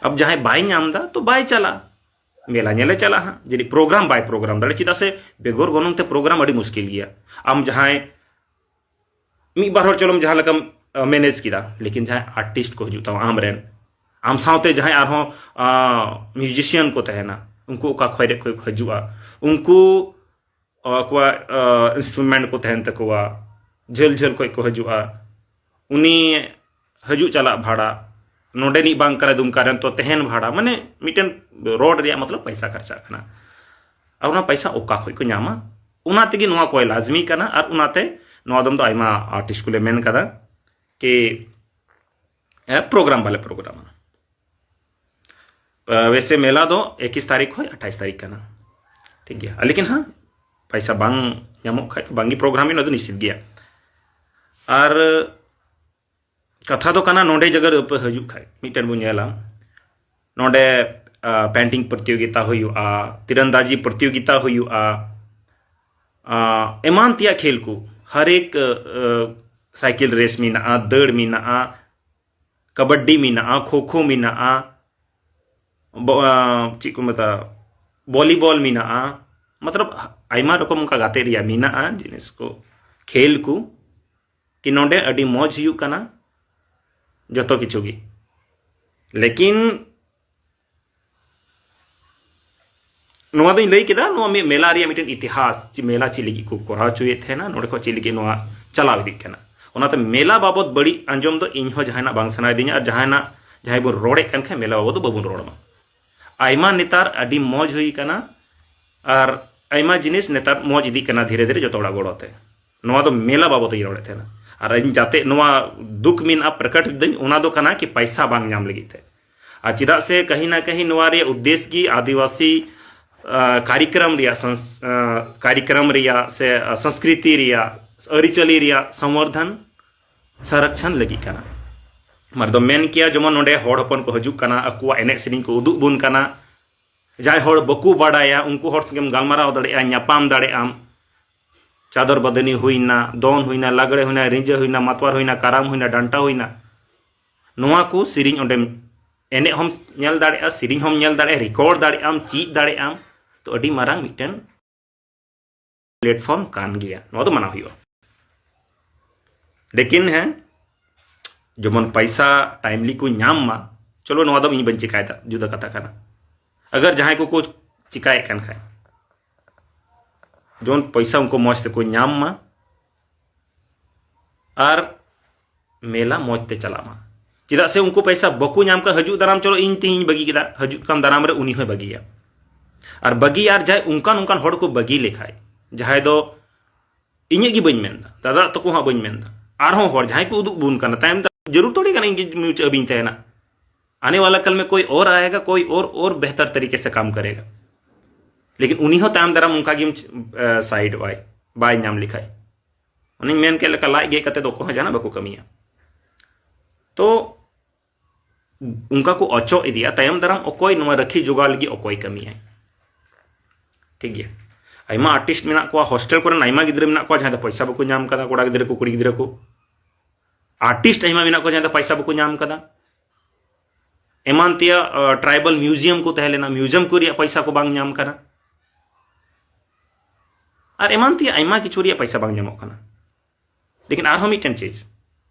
ᱟᱵ ᱡᱟᱦᱟᱸᱭ ᱵᱟᱭ ᱧᱟᱢ ᱮᱫᱟ ᱛᱚ ᱵᱟᱭ ᱪᱟᱞᱟᱜᱼᱟ, ᱢᱮᱞᱟ ᱧᱮᱞᱮ ᱪᱟᱞᱟᱜᱼᱟ ᱦᱟᱸᱜ, ᱡᱩᱫᱤ ᱯᱨᱳᱜᱨᱟᱢ ᱵᱟᱭ ᱯᱨᱳᱜᱨᱟᱢ ᱫᱟᱲᱮ, ᱪᱮᱫᱟᱜ ᱥᱮ ᱵᱮᱜᱚᱨ ᱜᱚᱱᱚᱝ ᱛᱮ ᱯᱨᱳᱜᱨᱟᱢ ᱟᱹᱰᱤ ᱢᱩᱥᱠᱤᱞ ᱜᱮᱭᱟ᱾ ᱟᱢ ᱡᱟᱦᱟᱸᱭ ᱢᱤᱫ ᱵᱟᱨ ᱦᱚᱲ ᱪᱚᱞᱚᱢ ᱡᱟᱦᱟᱸ ᱞᱮᱠᱟᱢ ᱢᱮᱱᱮᱡᱽ ᱠᱮᱫᱟ, ᱞᱮᱠᱤᱱ ᱡᱟᱦᱟᱸᱭ ᱟᱨᱴᱤᱥᱴ ᱠᱚ ᱦᱤᱡᱩᱜ ᱛᱟᱢᱟ ᱟᱢ ᱨᱮᱱ, ᱟᱢ ᱥᱟᱶᱛᱮ ᱡᱟᱦᱟᱸᱭ ᱟᱨᱦᱚᱸ ᱢᱤᱣᱡᱤᱥᱤᱭᱟᱱ ᱠᱚ ᱛᱟᱦᱮᱱᱟ, ᱩᱱᱠᱩ ᱚᱠᱟ ᱠᱷᱚᱡ ᱨᱮ ᱠᱷᱚᱡ ᱠᱚ ᱦᱤᱡᱩᱜᱼᱟ, ᱩᱱᱠᱩ ᱟᱠᱚᱣᱟᱜ ᱤᱱᱥᱴᱨᱩᱢᱮᱱᱴ ᱠᱚ ᱛᱟᱦᱮᱱ ᱛᱟᱠᱚᱣᱟ, ᱡᱷᱟᱹᱞ ᱡᱷᱟᱹᱞ ᱠᱷᱚᱡ ᱠᱚ ᱦᱤᱡᱩᱜᱼᱟ, ᱩᱱᱤ ᱦᱤᱡᱩᱜ ᱪᱟᱞᱟᱜ ᱵᱷᱟᱲᱟ, ᱱᱚᱰᱮᱱᱤᱡ ᱵᱟᱝ ᱠᱟᱱᱟᱭ ᱫᱩᱢᱠᱟ ᱨᱮᱱ, ᱛᱚ ᱛᱟᱦᱮᱱ ᱵᱷᱟᱲᱟ, ᱢᱟᱱᱮ ᱢᱤᱫᱴᱮᱱ ᱨᱳᱰ ᱨᱮᱭᱟᱜ ᱢᱚᱛᱞᱚᱵ ᱯᱚᱭᱥᱟ ᱠᱷᱚᱨᱪᱟᱜ ᱠᱟᱱᱟ᱾ ᱟᱨ ᱚᱱᱟ ᱯᱚᱭᱥᱟ ᱚᱠᱟ ᱠᱷᱚᱡ ᱠᱚ ᱧᱟᱢᱟ? ᱚᱱᱟ ᱛᱮᱜᱮ ᱱᱚᱣᱟ ᱠᱚᱭ ᱞᱟᱡᱢᱤ ᱠᱟᱱᱟ᱾ ᱟᱨ ᱚᱱᱟᱛᱮ ᱱᱚᱣᱟ ᱫᱚᱢ ᱫᱚ ᱟᱭᱢᱟ ᱟᱨᱴᱤᱥᱴ ᱠᱚᱞᱮ ᱢᱮᱱ ᱠᱟᱫᱟ ᱠᱤ, ᱮ, ᱯᱨᱳᱜᱨᱟᱢ ᱵᱟᱞᱮ ᱯᱨᱳᱜᱨᱟᱢᱟ᱾ ᱮ, ᱣᱮᱥᱮ ᱢᱮᱞᱟ ᱫᱚ ᱮᱠᱤᱥ ᱛᱟᱹᱨᱤᱠᱷ ᱠᱷᱚᱡ ᱟᱴᱷᱟᱭᱤᱥ ᱛᱟᱹᱨᱤᱠᱷ ᱠᱟᱱᱟ, ᱴᱷᱤᱠ ᱜᱮᱭᱟ᱾ ᱞᱮᱠᱤᱱ ᱦᱟᱸ, ᱯᱚᱭᱥᱟ ᱵᱟᱝ ᱧᱟᱢᱚᱜ ᱠᱷᱟᱡ ᱫᱚ ᱵᱟᱝᱜᱮ ᱯᱨᱳᱜᱨᱟᱢ ᱦᱩᱭᱩᱜᱼᱟ, ᱚᱱᱟ ᱫᱚ ᱱᱤᱥᱪᱤᱛ ᱜᱮᱭᱟ᱾ ᱟᱨ ᱠᱟᱛᱷᱟ ᱫᱚ ᱠᱟᱱᱟ, ᱱᱚᱰᱮ ᱡᱟᱭᱜᱟ ᱨᱮ ᱟᱯᱮ ᱦᱤᱡᱩᱜ ᱠᱷᱟᱡ ᱢᱤᱫᱴᱮᱱ ᱵᱚᱱ ᱧᱮᱞᱟ, ᱱᱚᱰᱮ ᱯᱮᱱᱴᱤᱝ ᱯᱨᱚᱛᱤᱭᱳᱜᱤᱛᱟ ᱦᱩᱭᱩᱜᱼᱟ, ᱛᱤᱨᱟᱱᱫᱟᱡᱤ ᱯᱨᱚᱛᱤᱭᱳᱜᱤᱛᱟ ᱦᱩᱭᱩᱜᱼᱟ, ᱮᱢᱟᱱ ᱛᱮᱭᱟᱜ ᱠᱷᱮᱞ ᱠᱚ, ᱦᱟᱨᱮᱠ ᱥᱟᱭᱠᱮᱞ ᱨᱮᱥ ᱢᱮᱱᱟᱜᱼᱟ, ᱫᱟᱹᱲ ᱢᱮᱱᱟᱜᱼᱟ, ᱠᱟᱵᱟᱰᱤ ᱢᱮᱱᱟᱜᱼᱟ, ᱠᱷᱳ ᱠᱷᱳ ᱢᱮᱱᱟᱜᱼᱟ, ᱪᱮᱫ ᱠᱚ ᱢᱮᱛᱟᱜᱼᱟ, ᱵᱷᱚᱞᱤᱵᱚᱞ ᱢᱮᱱᱟᱜᱼᱟ᱾ ᱢᱚᱛᱞᱚᱵ ᱟᱭᱢᱟ ᱨᱚᱠᱚᱢ ᱚᱱᱠᱟ ᱜᱟᱛᱮ ᱨᱮᱭᱟᱜ ᱢᱮᱱᱟᱜᱼᱟ ᱡᱤᱱᱤᱥ ᱠᱚ, ᱠᱷᱮᱞ ᱠᱚ, ᱠᱤ ᱱᱚᱰᱮ ᱟᱹᱰᱤ ᱢᱚᱡᱽ ᱦᱩᱭᱩᱜ ᱠᱟᱱᱟ ᱡᱚᱛᱚ ᱠᱤᱪᱷᱩ ᱜᱮ᱾ ᱞᱮᱠᱤᱱ ᱱᱚᱣᱟ ᱫᱚᱧ ᱞᱟᱹᱭ ᱠᱮᱫᱟ, ᱱᱚᱣᱟ ᱢᱤᱫ ᱢᱮᱞᱟ ᱨᱮᱭᱟᱜ ᱢᱤᱫᱴᱮᱱ ᱤᱛᱤᱦᱟᱥ, ᱡᱮ ᱢᱮᱞᱟ ᱪᱮᱫ ᱞᱟᱹᱜᱤᱫ ᱠᱚ ᱠᱚᱨᱟᱣ ᱦᱚᱪᱚᱭᱮᱫ ᱛᱟᱦᱮᱱᱟ, ᱱᱚᱰᱮ ᱠᱷᱚᱱ ᱪᱮᱫ ᱞᱟᱹᱜᱤᱫ ᱱᱚᱣᱟ ᱪᱟᱞᱟᱣ ᱤᱫᱤᱜ ᱠᱟᱱᱟ᱾ ᱚᱱᱟᱛᱮ ᱢᱮᱞᱟ ᱵᱟᱵᱚᱛ ᱵᱟᱹᱲᱤᱡ ᱟᱸᱡᱚᱢ ᱫᱚ ᱤᱧ ᱦᱚᱸ ᱡᱟᱦᱟᱱᱟᱜ ᱵᱟᱝ ᱥᱟᱱᱟᱭᱮᱫᱤᱧᱟ, ᱟᱨ ᱡᱟᱦᱟᱱᱟᱜ, ᱡᱟᱦᱟᱸᱭ ᱵᱚᱱ ᱨᱚᱲᱮᱫ ᱠᱟᱱ ᱠᱷᱟᱱ ᱢᱮᱞᱟ ᱵᱟᱵᱚᱛ ᱫᱚ ᱵᱟᱵᱚᱱ ᱨᱚᱲ ᱢᱟ᱾ ᱟᱭᱢᱟ ᱱᱮᱛᱟᱨ ᱟᱹᱰᱤ ᱢᱚᱡᱽ ᱦᱩᱭ ᱟᱠᱟᱱᱟ, ᱟᱨ ᱟᱭᱢᱟ ᱡᱤᱱᱤᱥ ᱱᱮᱛᱟᱨ ᱢᱚᱡᱽ ᱤᱫᱤᱜ ᱠᱟᱱᱟ ᱫᱷᱤᱨᱮ ᱫᱷᱤᱨᱮ ᱡᱚᱛᱚ ᱦᱚᱲᱟᱜ ᱜᱚᱲᱚ ᱛᱮ᱾ ᱱᱚᱣᱟ ᱫᱚ ᱢᱮᱞᱟ ᱵᱟᱵᱚᱛ ᱤᱧ ᱨᱚᱲᱮᱫ ᱛᱟᱦᱮᱱᱟ᱾ ᱟᱨ ᱤᱧ ᱡᱟᱛᱮ ᱱᱚᱣᱟ ᱫᱩᱠ ᱢᱮᱱᱟᱜᱼᱟ ᱯᱨᱚᱠᱚᱴ ᱫᱟᱹᱧ, ᱚᱱᱟ ᱫᱚ ᱠᱟᱱᱟ ᱠᱤ ᱯᱟᱭᱥᱟ ᱵᱟᱝ ᱧᱟᱢ ᱞᱟᱹᱜᱤᱫ ᱛᱮ᱾ ᱟᱨ ᱪᱮᱫᱟᱜ ᱥᱮ ᱠᱟᱹᱦᱤ ᱱᱟ ᱠᱟᱹᱦᱤ ᱱᱚᱣᱟ ᱨᱮᱭᱟᱜ ᱩᱫᱽᱫᱮᱥ ᱜᱮ ᱟᱹᱫᱤᱵᱟᱹᱥᱤ ᱠᱟᱨᱤᱠᱨᱚᱢ ᱨᱮᱭᱟᱜ ᱥᱚᱝᱥ-, ᱠᱟᱨᱤᱠᱨᱚᱢ ᱨᱮᱭᱟᱜ ᱥᱮ ᱥᱚᱝᱥᱠᱨᱤᱛᱤ ᱨᱮᱭᱟᱜ, ᱟᱹᱨᱤᱪᱟᱹᱞᱤ ᱨᱮᱭᱟᱜ ᱥᱚᱝᱣᱚᱨᱫᱷᱚᱱ, ᱥᱚᱝᱨᱚᱠᱷᱚᱱ ᱞᱟᱹᱜᱤᱫ ᱠᱟᱱᱟ᱾ ᱢᱟᱨᱮ ᱫᱚ ᱢᱮᱱ ᱠᱮᱭᱟ, ᱡᱮᱢᱚᱱ ᱱᱚᱰᱮ ᱦᱚᱲ ᱦᱚᱯᱚᱱ ᱠᱚ ᱦᱤᱡᱩᱜ ᱠᱟᱱᱟ, ᱟᱠᱚᱣᱟᱜ ᱮᱱᱮᱡ ᱥᱮᱨᱮᱧ ᱠᱚ ᱩᱫᱩᱜ ᱵᱚᱱ ᱠᱟᱱᱟ᱾ ᱡᱟᱦᱟᱸᱭ ᱦᱚᱲ ᱵᱟᱠᱚ ᱵᱟᱰᱟᱭᱟ, ᱩᱱᱠᱩ ᱦᱚᱲ ᱥᱚᱸᱜᱮᱢ ᱜᱟᱞᱢᱟᱨᱟᱣ ᱫᱟᱲᱮᱭᱟᱜᱼᱟ, ᱧᱟᱯᱟᱢ ᱫᱟᱲᱮᱭᱟᱜ ᱟᱢ᱾ ᱪᱟᱫᱚᱨ ᱵᱟᱹᱫᱟᱹᱱᱤ ᱦᱩᱭᱱᱟ, ᱫᱚᱝ ᱦᱩᱭᱱᱟ, ᱞᱟᱜᱽᱲᱮ ᱦᱩᱭᱱᱟ, ᱨᱤᱸᱡᱟᱹ ᱦᱩᱭᱱᱟ, ᱢᱟᱛᱣᱟᱨ ᱦᱩᱭᱱᱟ, ᱠᱟᱨᱟᱢ ᱦᱩᱭᱱᱟ, ᱰᱟᱱᱴᱟ ᱦᱩᱭᱱᱟ, ᱱᱚᱣᱟ ᱠᱚ ᱥᱮᱨᱮᱧ ᱚᱸᱰᱮᱢ ᱮᱱᱮᱡ ᱦᱚᱸᱢ ᱧᱮᱞ ᱫᱟᱲᱮᱭᱟᱜᱼᱟ, ᱥᱮᱨᱮᱧ ᱦᱚᱸᱢ ᱧᱮᱞ ᱫᱟᱲᱮᱭᱟᱜᱼᱟ, ᱨᱮᱠᱚᱨᱰ ᱫᱟᱲᱮᱭᱟᱜ ᱟᱢ, ᱪᱮᱫ ᱫᱟᱲᱮᱭᱟᱜ ᱟᱢ᱾ ᱛᱚ ᱟᱹᱰᱤ ᱢᱟᱨᱟᱝ ᱢᱤᱫᱴᱮᱱ ᱯᱞᱮᱴᱯᱷᱚᱨᱢ ᱠᱟᱱ ᱜᱮᱭᱟ, ᱱᱚᱣᱟ ᱫᱚ ᱢᱟᱱᱟᱣ ᱦᱩᱭᱩᱜᱼᱟ᱾ ᱞᱮᱠᱤᱱ ᱦᱮᱸ, ᱡᱮᱢᱚᱱ ᱯᱚᱭᱥᱟ ᱴᱟᱭᱤᱢᱞᱤ ᱠᱚ ᱧᱟᱢ ᱢᱟ, ᱪᱚᱞᱚ ᱱᱚᱣᱟ ᱫᱚ ᱤᱧ ᱵᱟᱹᱧ ᱪᱮᱠᱟᱭᱮᱫᱟ, ᱡᱩᱫᱟᱹ ᱠᱟᱛᱷᱟ ᱠᱟᱱᱟ᱾ ᱟᱜᱟᱨ ᱡᱟᱦᱟᱸᱭ ᱠᱚᱠᱚ ᱪᱮᱠᱟᱭᱮᱫ ᱠᱟᱱ ᱠᱷᱟᱡ, ᱡᱮᱢᱚᱱ ᱯᱚᱭᱥᱟ ᱩᱱᱠᱩ ᱢᱚᱡᱽ ᱛᱮᱠᱚ ᱧᱟᱢ ᱢᱟ ᱟᱨ ᱢᱮᱞᱟ ᱢᱚᱡᱽ ᱛᱮ ᱪᱟᱞᱟᱜ ᱢᱟ᱾ ᱪᱮᱫᱟᱜ ᱥᱮ ᱩᱱᱠᱩ ᱯᱚᱭᱥᱟ ᱵᱟᱠᱚ ᱧᱟᱢ ᱠᱷᱟᱡ, ᱦᱤᱡᱩᱜ ᱫᱟᱨᱟᱢ ᱪᱚᱞᱚ ᱤᱧ ᱛᱮᱦᱤᱧ ᱵᱟᱹᱜᱤ ᱠᱮᱫᱟ, ᱦᱤᱡᱩᱜ ᱠᱟᱱ ᱫᱟᱨᱟᱢ ᱨᱮ ᱩᱱᱤ ᱦᱚᱸᱭ ᱵᱟᱹᱜᱤᱭᱟ᱾ ᱟᱨ ᱵᱟᱹᱜᱤ, ᱟᱨ ᱡᱟᱦᱟᱸᱭ ᱚᱱᱠᱟᱱ ᱚᱱᱠᱟᱱ ᱦᱚᱲ ᱠᱚ ᱵᱟᱹᱜᱤ ᱞᱮᱠᱷᱟᱡ, ᱡᱟᱦᱟᱸᱭ ᱫᱚ ᱤᱧᱟᱹᱜ ᱜᱮ ᱵᱟᱹᱧ ᱢᱮᱱᱫᱟ, ᱫᱟᱫᱟ ᱛᱟᱠᱚ ᱦᱚᱸ ᱵᱟᱹᱧ ᱢᱮᱱᱫᱟ, ᱟᱨᱦᱚᱸ ᱦᱚᱲ ᱡᱟᱦᱟᱸᱭ ᱠᱚ ᱩᱫᱩᱜ ᱵᱚᱱ ᱠᱟᱱᱟ, ᱛᱟᱭᱚᱢ ᱛᱮ ᱡᱟᱹᱨᱩᱲ ᱛᱷᱚᱲᱤ ᱠᱟᱱᱟ ᱤᱧ ᱜᱮ ᱢᱩᱪᱟᱹᱫ ᱦᱟᱹᱵᱤᱧ ᱛᱟᱦᱮᱱᱟ᱾ ᱟᱱᱮ ᱣᱟᱞᱟ ᱠᱟᱞ ᱢᱮ ᱠᱳᱭ ᱚᱨ ᱟᱭᱮᱜᱟ, ᱠᱳᱭ ᱚᱨ, ᱚᱨ ᱵᱮᱦᱛᱟᱨ ᱛᱟᱨᱤᱠᱮ ᱥᱮ ᱠᱟᱢ ᱠᱟᱨᱮᱜᱟ᱾ ᱞᱮᱠᱤᱱ ᱩᱱᱤ ᱦᱚᱸ ᱛᱟᱭᱚᱢ ᱫᱟᱨᱟᱢ ᱚᱱᱠᱟ ᱜᱮᱢ, ᱮ, ᱥᱟᱭᱤᱰᱚᱜ ᱟᱭ, ᱵᱟᱭ ᱧᱟᱢ ᱞᱮᱠᱷᱟᱡ᱾ ᱚᱱᱮᱧ ᱢᱮᱱ ᱠᱮᱫ ᱞᱮᱠᱟ, ᱞᱟᱡ ᱜᱮᱫ ᱠᱟᱛᱮ ᱫᱚ ᱚᱠᱚᱭ ᱦᱚᱸ ᱡᱟᱦᱟᱱᱟᱜ ᱵᱟᱠᱚ ᱠᱟᱹᱢᱤᱭᱟ᱾ ᱛᱚ ᱚᱱᱠᱟ ᱠᱚ ᱚᱪᱚᱜ ᱤᱫᱤᱭᱟ, ᱛᱟᱭᱚᱢ ᱫᱟᱨᱟᱢ ᱚᱠᱚᱭ ᱱᱚᱣᱟ ᱨᱟᱹᱠᱷᱤ ᱡᱚᱜᱟᱣ ᱞᱟᱹᱜᱤᱫ ᱚᱠᱚᱭ ᱠᱟᱹᱢᱤᱭᱟᱭ? ᱴᱷᱤᱠ ᱜᱮᱭᱟ, ᱟᱭᱢᱟ ᱟᱨᱴᱤᱥᱴ ᱢᱮᱱᱟᱜ ᱠᱚᱣᱟ, ᱦᱳᱥᱴᱮᱞ ᱠᱚᱨᱮᱱ ᱟᱭᱢᱟ ᱜᱤᱫᱽᱨᱟᱹ ᱢᱮᱱᱟᱜ ᱠᱚᱣᱟ ᱡᱟᱦᱟᱸᱭ ᱫᱚ ᱯᱚᱭᱥᱟ ᱵᱟᱠᱚ ᱧᱟᱢ ᱠᱟᱫᱟ, ᱠᱚᱲᱟ ᱜᱤᱫᱽᱨᱟᱹ ᱠᱚ, ᱠᱩᱲᱤ ᱜᱤᱫᱽᱨᱟᱹ ᱠᱚ᱾ ᱟᱨᱴᱤᱥᱴ ᱟᱭᱢᱟ ᱢᱮᱱᱟᱜ ᱠᱚᱣᱟ ᱡᱟᱦᱟᱸᱭ ᱫᱚ ᱯᱚᱭᱥᱟ ᱵᱟᱠᱚ ᱧᱟᱢ ᱠᱟᱫᱟ᱾ ᱮᱢᱟᱱ ᱛᱮᱭᱟᱜ ᱴᱨᱟᱭᱵᱟᱞ ᱢᱤᱭᱩᱡᱤᱭᱟᱢ ᱠᱚ ᱛᱟᱦᱮᱸ ᱞᱮᱱᱟ, ᱢᱤᱭᱩᱡᱤᱭᱟᱢ ᱠᱚ ᱨᱮᱭᱟᱜ ᱯᱚᱭᱥᱟ ᱠᱚ ᱵᱟᱝ ᱧᱟᱢ ᱠᱟᱱᱟ, ᱟᱨ ᱮᱢᱟᱱ ᱛᱮᱭᱟᱜ ᱟᱭᱢᱟ ᱠᱤᱪᱷᱩ ᱨᱮᱭᱟᱜ ᱯᱚᱭᱥᱟ ᱵᱟᱝ ᱧᱟᱢᱚᱜ ᱠᱟᱱᱟ᱾ ᱞᱮᱠᱤᱱ ᱟᱨᱦᱚᱸ ᱢᱤᱫᱴᱮᱱ ᱪᱤᱡᱽ,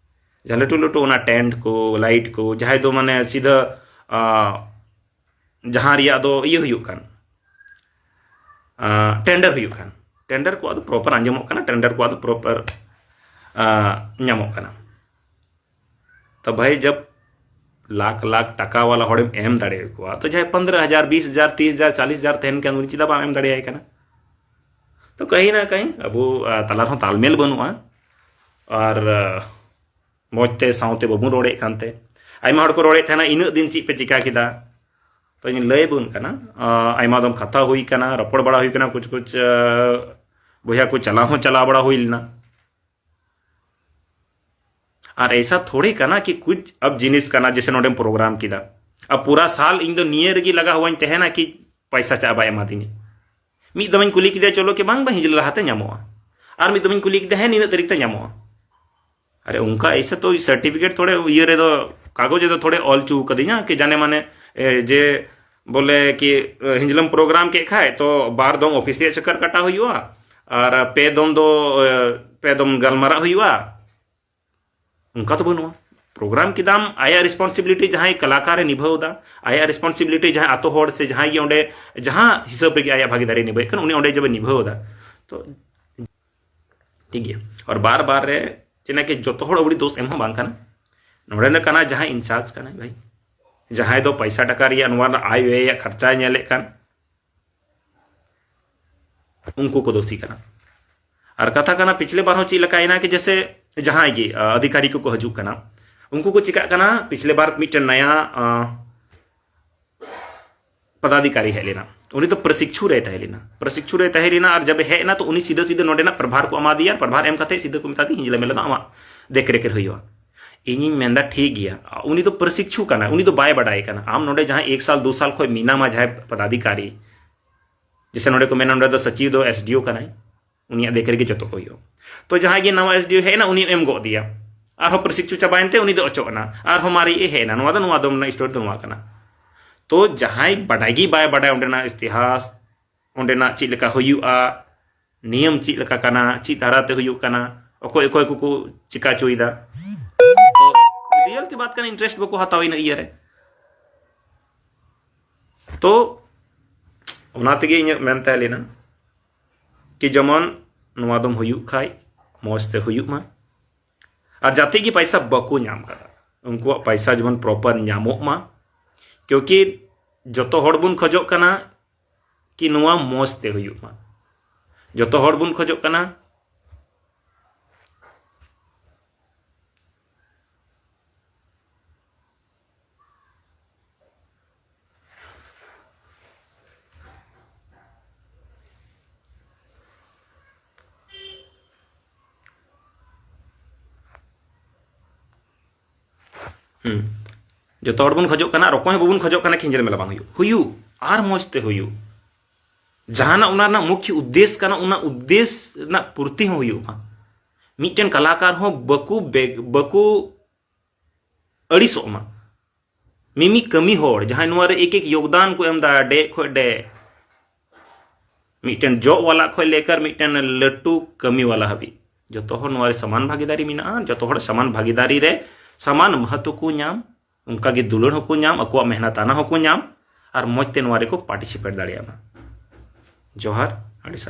ᱡᱟᱦᱟᱸ ᱞᱟᱹᱴᱩ ᱞᱟᱹᱴᱩ ᱚᱱᱟ ᱴᱮᱱᱴ ᱠᱚ, ᱞᱟᱭᱤᱴ ᱠᱚ, ᱡᱟᱦᱟᱸᱭ ᱫᱚ ᱢᱟᱱᱮ ᱥᱤᱫᱷᱟᱹ, ᱟᱸ, ᱡᱟᱦᱟᱸ ᱨᱮᱭᱟᱜ ᱫᱚ ᱤᱭᱟᱹ ᱦᱩᱭᱩᱜ ᱠᱟᱱ, ᱟᱸ, ᱴᱮᱱᱰᱟᱨ ᱦᱩᱭᱩᱜ ᱠᱟᱱ, ᱴᱮᱱᱰᱟᱨ ᱠᱚᱣᱟᱜ ᱫᱚ ᱯᱨᱚᱯᱟᱨ ᱟᱸᱡᱚᱢᱚᱜ ᱠᱟᱱᱟ, ᱴᱮᱱᱰᱟᱨ ᱠᱚᱣᱟᱜ ᱫᱚ ᱯᱨᱚᱯᱟᱨ, ᱟᱸ, ᱧᱟᱢᱚᱜ ᱠᱟᱱᱟ᱾ ᱛᱚ ᱵᱷᱟᱭ, ᱡᱟᱵ ᱞᱟᱠᱷ ᱞᱟᱠᱷ ᱴᱟᱠᱟ ᱣᱟᱞᱟ ᱦᱚᱲᱮᱢ ᱮᱢ ᱫᱟᱲᱮ ᱟᱠᱚᱣᱟ, ᱛᱚ ᱡᱟᱦᱟᱸᱭ ᱯᱚᱱᱫᱽᱨᱚ ᱦᱟᱡᱟᱨ, ᱵᱤᱥ ᱦᱟᱡᱟᱨ, ᱛᱤᱥ ᱦᱟᱡᱟᱨ, ᱪᱟᱞᱤᱥ ᱦᱟᱡᱟᱨ ᱛᱟᱦᱮᱱ ᱠᱟᱱ, ᱩᱱᱤ ᱪᱮᱫᱟᱜ ᱵᱟᱢ ᱮᱢ ᱫᱟᱲᱮᱭᱟᱭ ᱠᱟᱱᱟ? ᱛᱚ ᱠᱟᱹᱦᱤ ᱱᱟ ᱠᱟᱹᱦᱤ ᱟᱵᱚ, ᱟᱸ, ᱛᱟᱞᱟ ᱨᱮᱦᱚᱸ ᱛᱟᱞᱢᱮᱞ ᱵᱟᱹᱱᱩᱜᱼᱟ, ᱟᱨ, ᱟᱸ, ᱢᱚᱡᱽ ᱛᱮ ᱥᱟᱶᱛᱮ ᱵᱟᱵᱚᱱ ᱨᱚᱲᱮᱫ ᱠᱟᱱᱛᱮ᱾ ᱟᱭᱢᱟ ᱦᱚᱲ ᱠᱚ ᱨᱚᱲᱮᱫ ᱛᱟᱦᱮᱱᱟ, "ᱤᱱᱟᱹᱜ ᱫᱤᱱ ᱪᱮᱫ ᱯᱮ ᱪᱤᱠᱟ ᱠᱮᱫᱟ?" ᱛᱚ ᱤᱧ ᱞᱟᱹᱭ ᱟᱵᱚᱱ ᱠᱟᱱᱟ, ᱟᱸ, ᱟᱭᱢᱟ ᱫᱚᱢ ᱠᱟᱛᱷᱟ ᱦᱩᱭ ᱠᱟᱱᱟ, ᱨᱚᱯᱚᱲ ᱵᱟᱲᱟ ᱦᱩᱭ ᱠᱟᱱᱟ, ᱠᱩᱪ ᱠᱩᱪ, ᱟᱸ, ᱵᱚᱭᱦᱟ ᱠᱚ ᱪᱟᱞᱟᱣ ᱦᱚᱸ ᱪᱟᱞᱟᱣ ᱵᱟᱲᱟ ᱦᱩᱭ ᱞᱮᱱᱟ᱾ ᱟᱨ ᱮᱭᱥᱟ ᱛᱷᱚᱲᱮ ᱠᱟᱱᱟ ᱠᱤ ᱠᱩᱪ ᱟᱵ ᱡᱤᱱᱤᱥ ᱠᱟᱱᱟ, ᱡᱮᱥᱮ ᱱᱚᱰᱮᱢ ᱯᱨᱳᱜᱨᱟᱢ ᱠᱮᱫᱟ, ᱟᱨ ᱯᱩᱨᱟ ᱥᱟᱞ ᱤᱧ ᱫᱚ ᱱᱤᱭᱟᱹ ᱨᱮᱜᱮ ᱞᱟᱜᱟ ᱦᱩᱣᱟᱧ ᱛᱟᱦᱮᱱᱟ ᱠᱤ ᱯᱟᱭᱥᱟ ᱪᱟᱜ ᱵᱟᱭ ᱮᱢᱟ ᱫᱤᱧᱟ᱾ ᱢᱤᱫ ᱫᱚᱢᱤᱧ ᱠᱩᱞᱤ ᱠᱮᱫᱮᱭᱟ, ᱪᱚᱞᱚ ᱠᱤ ᱵᱟᱝ, ᱵᱟᱝ, ᱦᱤᱡᱩᱜ ᱞᱟᱦᱟᱛᱮ ᱧᱟᱢᱚᱜᱼᱟ᱾ ᱟᱨ ᱢᱤᱫ ᱫᱚᱢᱤᱧ ᱠᱩᱞᱤ ᱠᱮᱫᱮᱭᱟ, ᱦᱮᱸ, ᱱᱤᱱᱟᱹᱜ ᱛᱟᱹᱨᱤᱠᱷ ᱛᱮ ᱧᱟᱢᱚᱜᱼᱟ᱾ ᱟᱨᱮ, ᱚᱱᱠᱟ ᱮᱭᱥᱟ ᱛᱚ ᱥᱟᱨᱴᱤᱯᱷᱤᱠᱮᱴ ᱛᱷᱚᱲᱮ ᱤᱭᱟᱹ ᱨᱮᱫᱚ, ᱠᱟᱜᱚᱡᱽ ᱨᱮᱫᱚ ᱛᱷᱚᱲᱮ ᱚᱞ ᱦᱚᱪᱚ ᱠᱟᱫᱤᱧᱟ ᱠᱤ ᱡᱟᱱᱮ ᱢᱟᱱᱮ, ᱮ, ᱡᱮ ᱵᱚᱞᱮ ᱠᱤ, ᱮ, ᱦᱤᱡᱞᱟᱹᱢ ᱯᱨᱳᱜᱨᱟᱢ ᱠᱮᱫ ᱠᱷᱟᱡ ᱛᱚ ᱵᱟᱨ ᱫᱚᱢ ᱚᱯᱷᱤᱥ ᱨᱮᱭᱟᱜ ᱪᱟᱠᱟᱨ ᱠᱟᱴᱟᱣ ᱦᱩᱭᱩᱜᱼᱟ, ᱟᱨ ᱯᱮ ᱫᱚᱢ ᱫᱚ, ᱮ, ᱯᱮ ᱫᱚᱢ ᱜᱟᱞᱢᱟᱨᱟᱜ ᱦᱩᱭᱩᱜᱼᱟ᱾ ᱚᱱᱠᱟ ᱫᱚ ᱵᱟᱹᱱᱩᱜᱼᱟ᱾ ᱯᱨᱳᱜᱨᱟᱢ ᱠᱮᱫᱟᱢ, ᱟᱭᱟᱜ ᱨᱮᱥᱯᱚᱱᱥᱤᱵᱤᱞᱤᱴᱤ ᱡᱟᱦᱟᱸᱭ ᱠᱟᱞᱟᱠᱟᱨ ᱮ ᱱᱤᱵᱷᱟᱹᱣ ᱮᱫᱟ, ᱟᱭᱟᱜ ᱨᱮᱥᱯᱚᱱᱥᱤᱵᱤᱞᱤᱴᱤ ᱡᱟᱦᱟᱸᱭ ᱟᱛᱳ ᱦᱚᱲ ᱥᱮ ᱡᱟᱦᱟᱸᱭ ᱜᱮ ᱚᱸᱰᱮ ᱡᱟᱦᱟᱸ ᱦᱤᱥᱟᱹᱵ ᱨᱮᱜᱮ ᱟᱭᱟᱜ ᱵᱷᱟᱜᱤᱫᱟᱨᱤ ᱱᱤᱵᱷᱟᱹᱣᱮᱫ ᱠᱟᱱ, ᱩᱱᱤ ᱚᱸᱰᱮ ᱡᱚᱵᱮ ᱱᱤᱵᱷᱟᱹᱣ ᱮᱫᱟ᱾ ᱛᱚ ᱴᱷᱤᱠ ᱜᱮᱭᱟ, ᱟᱨ ᱵᱟᱨ ᱵᱟᱨ ᱨᱮ ᱪᱮᱫᱟᱜ ᱠᱤ ᱡᱚᱛᱚ ᱦᱚᱲ ᱟᱹᱣᱲᱤ ᱫᱳᱥ ᱮᱢ ᱦᱚᱸ ᱵᱟᱝ ᱠᱟᱱᱟ᱾ ᱱᱚᱰᱮ ᱨᱮᱱ ᱠᱟᱱᱟ ᱡᱟᱦᱟᱸᱭ ᱤᱱᱪᱟᱨᱡᱽ ᱠᱟᱱᱟᱭ ᱵᱷᱟᱭ, ᱡᱟᱦᱟᱸᱭ ᱫᱚ ᱯᱚᱭᱥᱟ ᱴᱟᱠᱟ ᱨᱮᱭᱟᱜ ᱱᱚᱣᱟ ᱨᱮᱱᱟᱜ ᱟᱭ ᱵᱮᱭ ᱨᱮᱭᱟᱜ ᱠᱷᱚᱨᱪᱟᱭ ᱧᱮᱞᱮᱫ ᱠᱟᱱ, ᱩᱱᱠᱩ ᱠᱚ ᱫᱳᱥᱤ ᱠᱟᱱᱟ᱾ ᱟᱨ ᱠᱟᱛᱷᱟ ᱠᱟᱱᱟ, ᱯᱤᱪᱷᱞᱮ ᱵᱟᱨ ᱦᱚᱸ ᱪᱮᱫ ᱞᱮᱠᱟᱭᱮᱱᱟ ᱠᱤ ᱡᱮᱥᱮ ᱡᱟᱦᱟᱸᱭ ᱜᱮ, ᱟ, ᱚᱫᱷᱤᱠᱟᱨᱤ ᱠᱚᱠᱚ ᱦᱤᱡᱩᱜ ᱠᱟᱱᱟ, ᱩᱱᱠᱩ ᱠᱚ ᱪᱤᱠᱟᱜ ᱠᱟᱱᱟ, ᱯᱤᱪᱷᱞᱮ ᱵᱟᱨ ᱢᱤᱫᱴᱮᱱ ᱱᱟᱭᱟ, ᱟ, ᱯᱚᱫᱟᱫᱷᱤᱠᱟᱨᱤ ᱦᱮᱡ ᱞᱮᱱᱟ, ᱩᱱᱤ ᱫᱚ ᱯᱨᱚᱥᱤᱠᱪᱷᱩ ᱨᱮ ᱛᱟᱦᱮᱸ ᱞᱮᱱᱟ, ᱯᱨᱚᱥᱤᱠᱪᱷᱩ ᱨᱮ ᱛᱟᱦᱮᱸ ᱞᱮᱱᱟ, ᱟᱨ ᱡᱟᱵᱮ ᱦᱮᱡ ᱮᱱᱟ ᱛᱚ ᱩᱱᱤ ᱥᱤᱫᱷᱟᱹ ᱥᱤᱫᱷᱟᱹ ᱱᱚᱰᱮᱱᱟᱜ ᱯᱨᱚᱵᱷᱟᱨ ᱠᱚ ᱮᱢᱟ ᱫᱮᱭᱟ, ᱟᱨ ᱯᱨᱚᱵᱷᱟᱨ ᱮᱢ ᱠᱟᱛᱮ ᱥᱤᱫᱷᱟᱹ ᱠᱚ ᱢᱮᱛᱟ ᱫᱮᱭᱟ, "ᱦᱤᱡᱞᱟᱹ ᱢᱮᱞᱟ ᱫᱚ ᱟᱢᱟᱜ ᱫᱮᱠ ᱨᱮᱠ ᱨᱮ ᱦᱩᱭᱩᱜᱼᱟ᱾" ᱤᱧᱤᱧ ᱢᱮᱱᱫᱟ ᱴᱷᱤᱠ ᱜᱮᱭᱟ, ᱩᱱᱤ ᱫᱚ ᱯᱨᱚᱥᱤᱠᱪᱷᱩ ᱠᱟᱱᱟᱭ, ᱩᱱᱤ ᱫᱚ ᱵᱟᱭ ᱵᱟᱰᱟᱭ ᱠᱟᱱᱟ᱾ ᱟᱢ ᱱᱚᱰᱮ ᱡᱟᱦᱟᱸᱭ ᱮᱠ ᱥᱟᱞ ᱫᱩ ᱥᱟᱞ ᱠᱷᱚᱱ ᱢᱮᱱᱟᱢᱟ, ᱡᱟᱦᱟᱸᱭ ᱯᱚᱫᱟᱫᱷᱤᱠᱟᱨᱤ, ᱡᱮᱥᱮ ᱱᱚᱰᱮ ᱠᱚ ᱢᱮᱱᱟ ᱱᱚᱰᱮ ᱫᱚ ᱥᱚᱪᱤᱵᱽ ᱫᱚ ᱮᱥ ᱰᱤ ᱳ ᱠᱟᱱᱟᱭ, ᱩᱱᱤᱭᱟᱜ ᱫᱮᱠᱷ ᱨᱮᱜᱮ ᱡᱚᱛᱚ ᱠᱚ ᱦᱩᱭᱩᱜᱼᱟ᱾ ᱛᱚ ᱡᱟᱦᱟᱸᱭ ᱜᱮ ᱱᱟᱣᱟ ᱮᱥ ᱰᱤ ᱳ ᱦᱮᱡ ᱮᱱᱟ, ᱩᱱᱤ ᱮᱢ ᱜᱚᱫ ᱮᱭᱟ, ᱟᱨᱦᱚᱸ ᱯᱨᱚᱥᱤᱠᱪᱷᱩ ᱪᱟᱵᱟᱭᱮᱱ ᱛᱮ ᱩᱱᱤ ᱫᱚ ᱚᱪᱚᱜ ᱮᱱᱟ, ᱟᱨᱦᱚᱸ ᱢᱟᱨᱮ ᱮ ᱦᱮᱡ ᱮᱱᱟ᱾ ᱱᱚᱣᱟ ᱫᱚ, ᱱᱚᱣᱟ ᱫᱚ ᱨᱮᱱᱟᱜ ᱥᱴᱳᱨᱤ ᱫᱚ ᱱᱚᱣᱟ ᱠᱟᱱᱟ᱾ ᱛᱚ ᱡᱟᱦᱟᱸᱭ ᱵᱟᱰᱟᱭ ᱜᱮ ᱵᱟᱭ ᱵᱟᱰᱟᱭ ᱚᱸᱰᱮᱱᱟᱜ ᱤᱛᱤᱦᱟᱥ, ᱚᱸᱰᱮᱱᱟᱜ ᱪᱮᱫ ᱞᱮᱠᱟ ᱦᱩᱭᱩᱜᱼᱟ, ᱱᱤᱭᱚᱢ ᱪᱮᱫ ᱞᱮᱠᱟ ᱠᱟᱱᱟ, ᱪᱮᱫ ᱫᱷᱟᱨᱟᱛᱮ ᱦᱩᱭᱩᱜ ᱠᱟᱱᱟ, ᱚᱠᱚᱭ ᱚᱠᱚᱭ ᱠᱚᱠᱚ ᱪᱤᱠᱟ ᱦᱚᱪᱚᱭᱮᱫᱟ, ᱛᱚ ᱨᱤᱭᱮᱞ ᱛᱮ ᱵᱟᱛ ᱠᱟᱱᱟ, ᱤᱱᱴᱟᱨᱮᱥᱴ ᱵᱟᱠᱚ ᱦᱟᱛᱟᱣᱟ ᱤᱱᱟᱹ ᱤᱭᱟᱹ ᱨᱮ᱾ ᱛᱚ ᱚᱱᱟ ᱛᱮᱜᱮ ᱤᱧᱟᱹᱜ ᱢᱮᱱ ᱛᱟᱦᱮᱸ ᱞᱮᱱᱟ ᱠᱤ ᱡᱮᱢᱚᱱ ᱱᱚᱣᱟ ᱫᱚᱢ ᱦᱩᱭᱩᱜ ᱠᱷᱟᱡ ᱢᱚᱡᱽ ᱛᱮ ᱦᱩᱭᱩᱜ ᱢᱟ, ᱟᱨ ᱡᱟᱛᱮ ᱜᱮ ᱯᱟᱭᱥᱟ ᱵᱟᱠᱚ ᱧᱟᱢ ᱠᱟᱫᱟ, ᱩᱱᱠᱩᱣᱟᱜ ᱯᱟᱭᱥᱟ ᱡᱮᱢᱚᱱ ᱯᱨᱚᱯᱟᱨ ᱧᱟᱢᱚᱜ ᱢᱟ, ᱠᱤᱭᱩᱠᱤ ᱡᱚᱛᱚ ᱦᱚᱲ ᱵᱚᱱ ᱠᱷᱚᱡᱚᱜ ᱠᱟᱱᱟ ᱠᱤ ᱱᱚᱣᱟ ᱢᱚᱡᱽ ᱛᱮ ᱦᱩᱭᱩᱜ ᱢᱟ᱾ ᱡᱚᱛᱚ ᱦᱚᱲ ᱵᱚᱱ ᱠᱷᱚᱡᱚᱜ ᱠᱟᱱᱟ᱾ ᱦᱩᱸ᱾ ᱡᱚᱛᱚ ᱦᱚᱲ ᱵᱚᱱ ᱠᱷᱚᱡᱚᱜ ᱠᱟᱱᱟ, ᱟᱨ ᱚᱠᱚᱭ ᱦᱚᱸ ᱵᱟᱵᱚᱱ ᱠᱷᱚᱡᱚᱜ ᱠᱟᱱᱟ ᱠᱷᱤᱧᱡᱮᱞ ᱢᱮᱞᱟ ᱵᱟᱝ ᱦᱩᱭᱩᱜ, ᱦᱩᱭᱩᱜ, ᱟᱨ ᱢᱚᱡᱽ ᱛᱮ ᱦᱩᱭᱩᱜ᱾ ᱡᱟᱦᱟᱱᱟᱜ ᱚᱱᱟ ᱨᱮᱱᱟᱜ ᱢᱩᱠᱷᱭᱚ ᱩᱫᱽᱫᱮᱥ ᱠᱟᱱᱟ, ᱚᱱᱟ ᱩᱫᱽᱫᱮᱥ ᱨᱮᱱᱟᱜ ᱯᱩᱨᱛᱤ ᱦᱚᱸ ᱦᱩᱭᱩᱜ ᱢᱟ᱾ ᱢᱤᱫᱴᱮᱱ ᱠᱟᱞᱟᱠᱟᱨ ᱦᱚᱸ ᱵᱟᱠᱚ ᱵᱮ-, ᱵᱟᱠᱚ ᱟᱹᱲᱤᱥᱚᱜ ᱢᱟ᱾ ᱢᱤᱢᱤ ᱠᱟᱹᱢᱤ ᱦᱚᱲ ᱡᱟᱦᱟᱸᱭ ᱱᱚᱣᱟ ᱨᱮ ᱮᱠ ᱮᱠ ᱭᱳᱜᱽᱫᱟᱱ ᱠᱚ ᱮᱢ ᱮᱫᱟ, ᱰᱮᱡ ᱠᱷᱚᱡ ᱰᱮᱡ, ᱢᱤᱫᱴᱮᱱ ᱡᱚᱜ ᱣᱟᱞᱟ ᱠᱷᱚᱡ ᱞᱮᱠᱟᱨ ᱢᱤᱫᱴᱮᱱ ᱞᱟᱹᱴᱩ ᱠᱟᱹᱢᱤ ᱣᱟᱞᱟ ᱦᱟᱹᱵᱤᱡ, ᱡᱚᱛᱚ ᱦᱚᱲ ᱱᱚᱣᱟ ᱨᱮ ᱥᱚᱢᱟᱱ ᱵᱷᱟᱜᱤᱫᱟᱨᱤ ᱢᱮᱱᱟᱜᱼᱟ᱾ ᱡᱚᱛᱚ ᱦᱚᱲ ᱥᱚᱢᱟᱱ ᱵᱷᱟᱜᱤᱫᱟᱨᱤ ᱨᱮ ᱥᱚᱢᱟᱱ ᱢᱚᱦᱚᱛ ᱠᱚ ᱧᱟᱢ, ᱚᱱᱠᱟ ᱜᱮ ᱫᱩᱞᱟᱹᱲ ᱦᱚᱸᱠᱚ ᱧᱟᱢ, ᱟᱠᱚᱣᱟᱜ ᱢᱮᱦᱱᱟᱛᱟᱱᱟ ᱦᱚᱸᱠᱚ ᱧᱟᱢ, ᱟᱨ ᱢᱚᱡᱽ ᱛᱮ ᱱᱚᱣᱟ ᱨᱮᱠᱚ ᱯᱟᱨᱴᱤᱥᱤᱯᱮᱴ ᱫᱟᱲᱮᱭᱟᱜ ᱢᱟ᱾ ᱡᱚᱦᱟᱨ, ᱟᱹᱰᱤ ᱥᱟᱨᱦᱟᱣ᱾